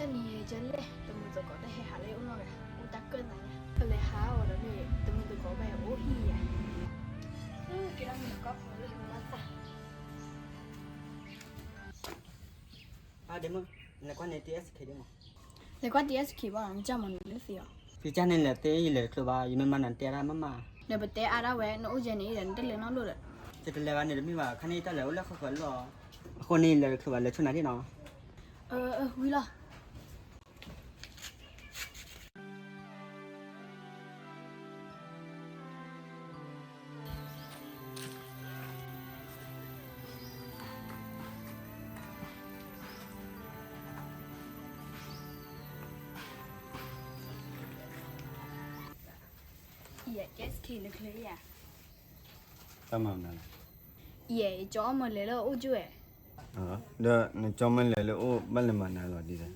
တနံၤယကလဲၣ် တမုာ်သကိးတဟဲဟးလၢယအိၣ်နီတဂၤ, အိၣ်တၢ်ကၢၣ်သးညါ, ပလဲၤဟးအီၤဒီးမ့ၢ်တမုာ်သကိးဘၣ်အိၣ်ဟံၣ်ယၤ, က့ၤဒီးမုာ်ကီၢ်ဖိလၢမၤသး, အဒ့မုၣ်, လဲၤကွၢ်န့ၣ် တီၢ်အဲၣ်စခ့ဒ့မး, လဲၤကွၢ် တီၢ်အဲၣ်စခ့ဘၣ် နကစၢ်မၤနုၤလၢသ့အီၤ, ဖံကစၢ်န့ၣ်လဲၤသ့ ယလဲၤတချုးဘၣ် ယမ့ၢ်မၤနၤတဲဒၣ်မးမး, ဒီးပတဲအါဒၣ်ဝဲ နအိၣ်ယဲန့ၣ်ဒီး နတလဲၤနီတဘျီဒီး, ယတလဲၤဘၣ်န့ၣ်တမ့ၢ်ဘၣ် ခါန့ၣ်ယတၢ်လဲၤအိၣ်လၢဃၣ်ဃၣ်လီၤ, အဃိန့ၣ်ယလဲၤတချုးဘၣ် လဲၤဆူနၤဒ့နီၤ, အၢ ဝံၤလီၤ. ယဲ ကဲစခ့ နချုးယၤ, တၢ်မၤနၤလီၤ, ယဲ ယကၠီအီၣ်မၢလဲၤလၢအအိၣ်ကၠိဝဲ, ဒီးနကၠီမၢလဲၤလၢအိၣ်ဘၣ်လဲၤမၤနၤလီၤဒ်လဲၣ်,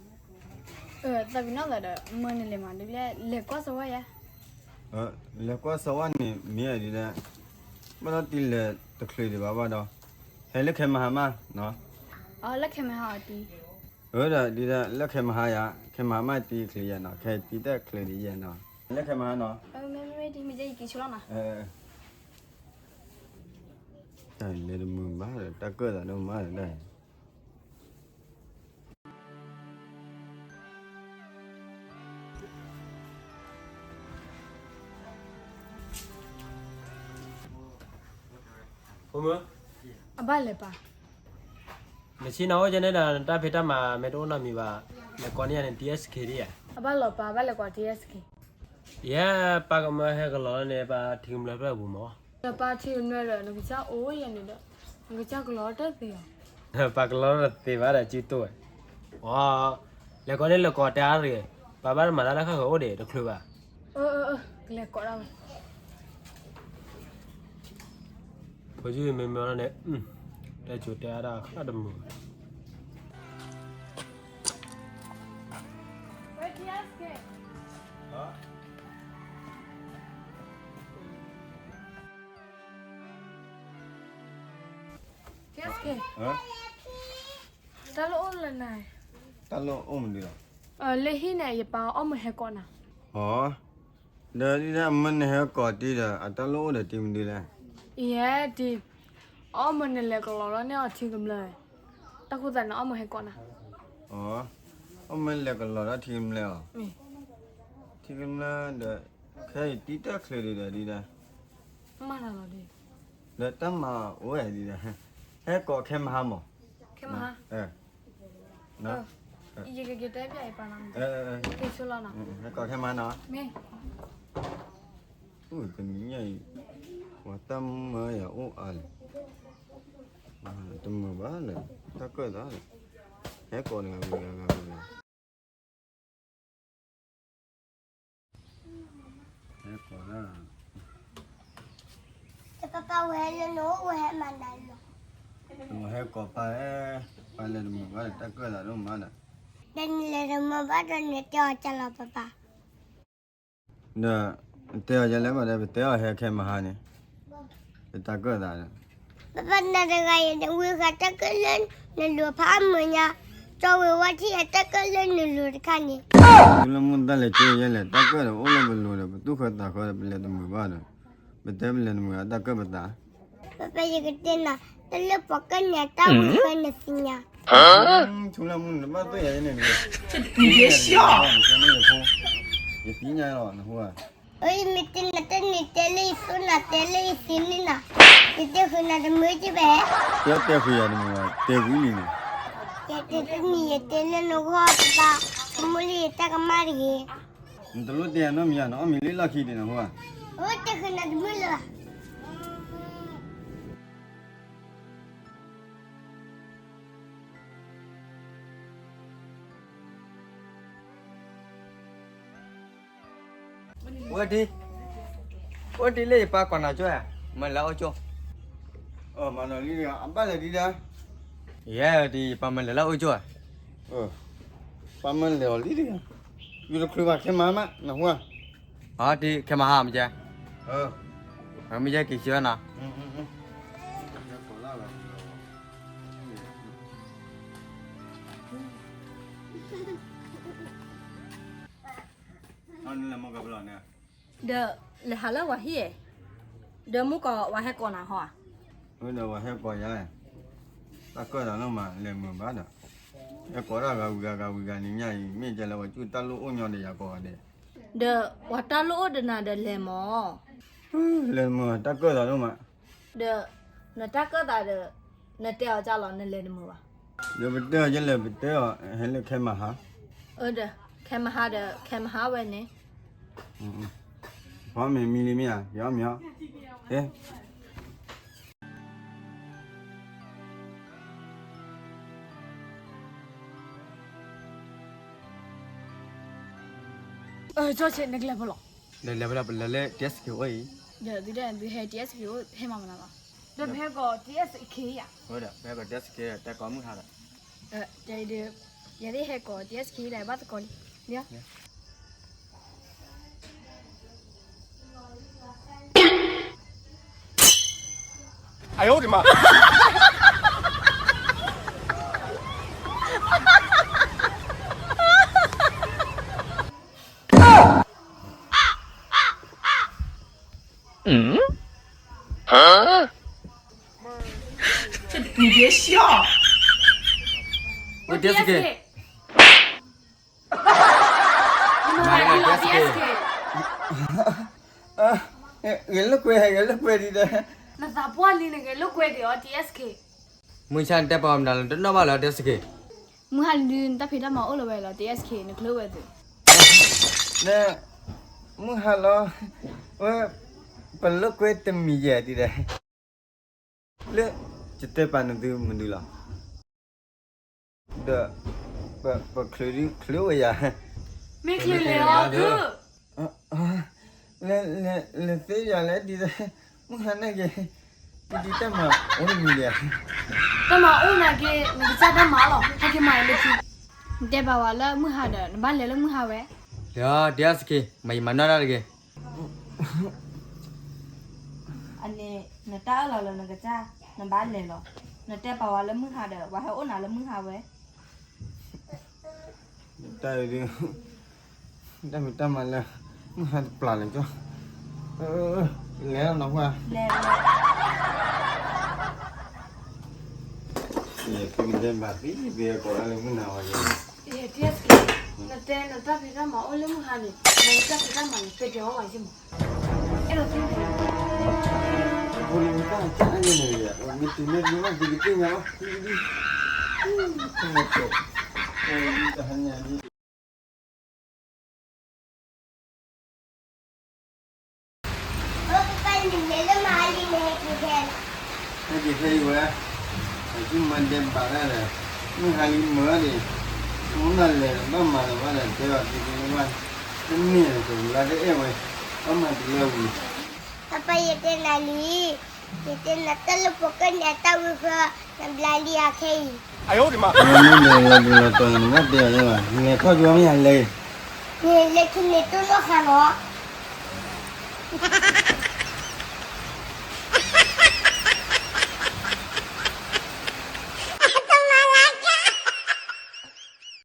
သးပ့ၤနီၣ်သးဒီး မၢနလဲၤမၤဒ်လဲၣ် လဲၤကွၢ်စဝါယၤ, လဲၤကွၢ်စဝါန့ၣ် မ့ၢ်ဒ်လဲၣ်, ဘၣ်ဒီးတံၤလဲၤတချုးဒံးဘၣ်ဘၣ်ဒီး, ဟဲလၢခဲမဟါမး, အလၢခဲမဟါအီၤတံၤ, အၢ ဒီးဒ်လဲၣ် လၢခဲမဟါယၤ, ခဲမဟါမးတံၤချုးယဲနီၤ, ခဲတံၤတၢ်ချုးဒံးယဲနီၤ, လၢခဲမဟါနီၤ, မ့မ့ၢ်တံၤမ့ၢ်ကဲယက့ၤဆိလီၤနီၤ, တၢ်လဲၤတမုာ်ဘၣ်ဒီး တၢ်ကၢၣ်သးဒိၣ်မးဒီး ဖိမုၣ်, အဘၣ်လဲၤပာ်, နဆ့ၣ်နီၤအိၣ်ကဲန့ၣ်ဒီး နတၢ်ဖံးတၢ်မၤမ့ၢ်တအိၣ်နီတမံၤဘၣ်, လဲၤကိးန့ၢ်ယၤန့ၣ် တီၢ်အဲၣ်စခ့ဒံးယၤ, အဘၣ်လီၤပာ် ဘၣ်လဲၤကိး တီၢ်အဲၣ်စခ့, ယဲပၢ်ကမၢဟဲကလီၤလၢန့ၣ် ပၢ်ထံကမျၢၢ်ဖျၢၣ်ပူၤမး, ဒီးပၢ်ထံကမျၢၢ်ဒီး နကစၢ်အိၣ်ယဲန့ၣ်ဒီး နကစၢ်ကလီၤတၢ်သ့အီၤ, ပၢ်ကလီၤတၢ်သ့ဘၣ်ဒီး စုတိၢ်ဝဲ, အ လဲၤကိးန့ၢ် လဲၤကိးတဲအါတဂ့ၤ, ပၢ်ဘၣ်တမၤတၢ်လၢဃၣ်ဃၢၤအိၣ်ဒံးတချုးဘၣ်, အၢ အၢ ကလဲၤကိးဒၣ်ဝဲ, ဖိယုၢ်မ့ၢ်မ့ၢ်လီၤန့ၣ်, တဲစိၤတဲအါတၢ်ဃၣ်တမုာ်ဘၣ် တၢ်လၢအိၣ်လၢနၤ, တၢ်လၢအိၣ်လၢနၤ, လၢဟံၣ်န့ၣ် ယပၢ်အီၣ်မၢဟဲကိးနၤ, အ ဒီးဒ်ဒၣ်မၢနဟဲကိးတံၢ်ဒီး အတၢ်လၢအိၣ်ဒီးတံၢ်မနုၤလဲၣ်, ယဲတံၢ်, အီၣ်မၢနလဲၤကလီၤလီၤန့ၢ်အီၤထံကမျၢၢ်, တၢ်ဃိသးန့ၣ် အီၣ်မၢဟဲကိးနၤ, အ အီၣ်မၢလဲၤကလီၤလီၤထံကမျၢၢ်အီၤ, ထံကမျၢၢ်ဒီး, ခဲအံၤတံၢ်တၢ်ချုးဒံးဒီးဒ်ဒၣ် မၤနၤလီၤဒ်, ဒီးတၢ်မၤအိၣ်ဝဲဒ်ဒီး, ဟဲကိးခဲမဟါမး, ခဲမဟါ, ယကက့ၤတဲပျဲယပၢ်နီၤ, က့ၤဆိလီၤနီၤ, ဟဲကိးခဲမဟါနီၤ, မ့ၢ်, အိၣ်တနံၤညါအံၤ, ပှၤတၢ်မၢယၤအိၣ်အါလဲၣ်, တမုာ်ဘၣ်လဲၣ်, တၢ်ကၢၣ်သးလဲၣ်, ဟဲကိးန့ၣ်ဂၤဝံၤဂၤဂၤဝံၤဂၤ ဟဲကိးဒၣ်, တပၢ်ပၢ်ဝဲလၢနအိၣ်ဝဲဟဲမၤနၤလီၤ, နဟဲကိးပၢ်ဧၢ, ပၢ်လဲၤတမုာ်ဘၣ်ဒီး တၢ်ကၢၣ်သးဒိၣ်မးဒီး, ဒီးနလဲၤတမုာ်ဘၣ်ဒီး နတဲအီၤကလီၤပၢ်ပၢ် ဒီး, နတဲအီၤယလဲၣ်ဘၣ်ဒီး ပတဲအီၤဟဲခဲမဟါန့ၣ်, ပတၢ်ကၢၣ်သးဒီး, ပပၢ်နၤတဂၤအံၤ နဝံဃာ်တၢ်ကၢၣ်လၢနလိၤဖးအါမးညါ, ကၠီဝံၤဝဲထံၣ်အတၢ်ကၢၣ်လၢနလိၤတခါန့ၣ်, ထူလၢမုၢ်တၢ်လဲၤကၠိယဲလဲၣ် တၢ်ကၢၣ်ဒီးအိၣ်လၢပလိၤဒီး ပသူၣ်ဃၢသးဃၢဒီး ပလဲၤတမုာ်ဘၣ်ဒီး, ပတဲပလဲၤတမုာ်အတၢ်ကၢၣ်ပသး ပပၢ်ယကတဲနၤ, တၢ်လၢပှၤကၢၣ်န့ၣ် တၢ်အိၣ်ဆၢနသ့ၣ်ညါ, ထူလၢမုၢ်နဘၣ်သိၣ်ယၤန့ၣ်, ယသ့ၣ်ညါလီၤနဟူဧါ, အၢ ယမ့ၢ်တဲနၤတၢ်န့ၣ် တဲလၢယသိၣ်နၤ တဲလၢယသ့န့ၢ်နၤ, ယတဲဃုာ်နၤတမုာ်က့ဘၣ်, တဲတဲဃုာ်ယၤတမုာ်ဘၣ် တဲဝံၤလံန့ၣ်, ယတဲတမံၤ ယတဲလၢနဂီၢ်ပပၢ်, ကမုၢ်လၢယတၢ်ကမၣ်တဂ့ၤ နတလိၣ်တဲနီတမံၤဧါ, နအီၣ်မ့ၤလၢလီၢ်ခံဒံးနဟူဧါ, အၢ တဲဃုာ်နၤတမုာ်လၢၤဘၣ်. အိၣ်တံၢ်, အိၣ်တံၢ်လၢယပၢ်ကိးနၤကၠိဧါ, မၤလဲၤအိၣ်ကၠိ, အဘၣ်လဲၤဒံးဒီး, ယဲတံၢ် ယပၢ်မၤလဲၤလၢအိၣ်ကၠိဧါ, ပၢ်မၤလဲၤအီၤလံတဂၤ, ယူၤတချုးဘၣ်ခဲမၤမး နဟူဧါ, အတံၢ် ခဲမၤဟါမကဲ, မ့ၢ်ယဲက့ၤကၠိနီၤ. ဒီးလဲၤဟးလၢပှၤဟံၣ်ဧါ, ဒီးမုၢ်ကီးဝဲဟဲကိးနၤဟီဧါ, ဒီးဝဲဟဲကိးယၤ, တၢ်ကၢၣ်သးနီၢ်မး လဲၤမုာ်ဘၣ်ဒီး, ဟဲကိးတၢ်ဂၤဝံၤဂၤဂၤဝံၤဂၤန့ၣ်ညါအံၤ မ့ၢ်ကဲလၢပှၤကူၣ်တၢ်လိၣ်အိၣ်ညီဒီးယၤကိးဂၤဒဲး, ဒီးပှၤတၢ်လိၣ်အိၣ်ဒီးနၤဒီးလဲၤမး, လဲၤမုာ် တၢ်ကၢၣ်သးနီၢ်မး, ဒီးနတၢ်ကၢၣ်သးဒီး နတဲအီၤကၢ်လီၤ နလဲၤတမုာ်ဘၣ်, ဒီးပတဲအီၤကလဲၤပတဲအီၤ ဟဲလၢခဲမဟါ, ဒီးခဲမဟါဒီး ခဲမဟါဝဲန့ၣ်, ဖီမ့ၤမံလံမ့ၢ်ဧါ, မ့ၢ်အီၤ, ကၠီဆ့ နကလဲၤဖဲလဲၣ်, လဲၤလဲၤဖဲလဲၣ် ပလဲၤလၢ တီၣ်အ့ၣ်စခ့ၣ် အိၣ်အံၤ, ဒီးသုဒၣ်သုဟဲ တီၣ်အ့ၣ်စခ့ၣ် အိၣ်ဟဲမၤမနုၤလီၤ, ဒီးပဟဲကိး တီၣ်အ့ၣ်စခ့ၣ် ယၤ, ပဟဲကိး တီၣ်အ့ၣ်စခ့ၣ် တဲကိးမုၢ်ဟါဒီး, ယသ့ၣ်ဟဲကိး တီၣ်အ့ၣ်စခ့ၣ် ဒီးဘၣ်သကိးလံ, လၢ ဂဲၤလိာ်ကွဲ ဂဲၤလိာ်ကွဲဒ်ဒီး, နသးပှၢ်လံ နဂဲၤလိာ်ကွဲဒံးအီၤ တီၣ်အ့ၣ်စခ့ၣ်, မုၢ်ဆါနတဲပှၤမနုၤလီၤ တနီၣ်ဘၣ်လၢ တီၣ်အ့ၣ်စခ့ၣ်, မုၢ်ဟါလံ နတၢ်ဖံးတၢ်မၤအိၣ်လၢၤဝဲလီၤ တီၣ်အ့ၣ်စခ့ၣ် နချုးဝဲသုး, မုၢ်ဟါလီၤ, ဝဲ ပလိာ်ကွဲတမံၤယဲၢ်ဒ်ဒီး, လၢ ယတဲပာ်နသုမနုၤလီၤ, ဒီး ပချုးဒုးချုးဝဲယၤ, မ့ၢ်ချုးလဲၤလီၤသုး, လဲၤသ့ယၤလဲၣ်ဒ်ဒီး, မုၢ်ဟါန့ၣ်က့ၤ, ဒ်တၢ်မၤအိၣ်တမံၤဒံးဧါ, တၢ်မၤအိၣ်န့ၣ်က့ၤ နကစၢ်တၢ်မၤလီၤ ဟဲက့ၤမၤအံၤလၢခံ, နတဲပာ်ဝဲလၢမုၢ်ဟါဒီး နဘၣ်လဲၤလၢမုၢ်ဟါဝဲ, လၢ တီၣ်အ့ၣ်စခ့ၣ် မၤယံာ်မၤနီၢ်တၢ်တဂ့ၤ အန့ၣ် နတၢ်အၢၣ်လီၤလၢနကစၢ် နဘၣ်လဲၤလီၤ, နတဲပာ်ဝဲလၢမုၢ်ဟါဒီး ပှၤဟဲအိၣ်နၤလၢမုၢ်ဟါဝဲ, တၢ်အံၤဒုး, တၢ်မံၤတၢ်မၤလၢ မုၢ်ဟါတပျၢ်လၢၤကၠီ, လဲၤလီၤနီၤပှၢ်, လဲၤလီၤ, ယဲၢ်ကိးလၢမုၢ်နၤဝဲ, နတဲနတၢ်ဖံးတၢ်မၤအိၣ်လၢမုၢ်ဟါန့ၣ် နတၢ်ဖံးတၢ်မၤန့ၣ် တဲတဲအီၤဝဲယမး, အဲၣ်ဒိးသ့န့ၣ်, ဖိလံၤမတၢ်ကန့ၣ်, မ့ၢ်တုၤမ့ၢ်တုၤမ့ၢ်တုၤကသ့ၣ်ညါလီၤ, တဟါညါ ဟဲက့ၤခဲအံၤဝဲ, အစုမၤဒဲးဘးတၢ်ဒီး, မုၢ်ဟါလံမုာ်ဒံး, မုၢ်နၤလဲၤဘၣ်မၤလၢၤဘၣ်ဒီး တဲဘၣ်သုတဘၣ်, တမ့ၢ်လၢၤတလါတအဲၣ်ဝဲ, ဘၣ်မၤတုၤလၢအဝံၤ, ပၢ်ပၢ် ယတဲနၤလံ, ယတဲနၤတၢ်လၢပှၤကၢန့ၣ်အတၢ်ဝံဃၢ, နဘျါလံအခဲအံၤ, မ့ၢ်လီၤဒုးလီၤတီၤ နဘၣ်တဲအီၤယဲဘၣ်, နလဲၤထီၣ်ကၠိမ့ၢ်ယၤလဲၤ, နလဲၤခံန့ၣ်တိၢ်နီၣ်ဃာ်နီၤ.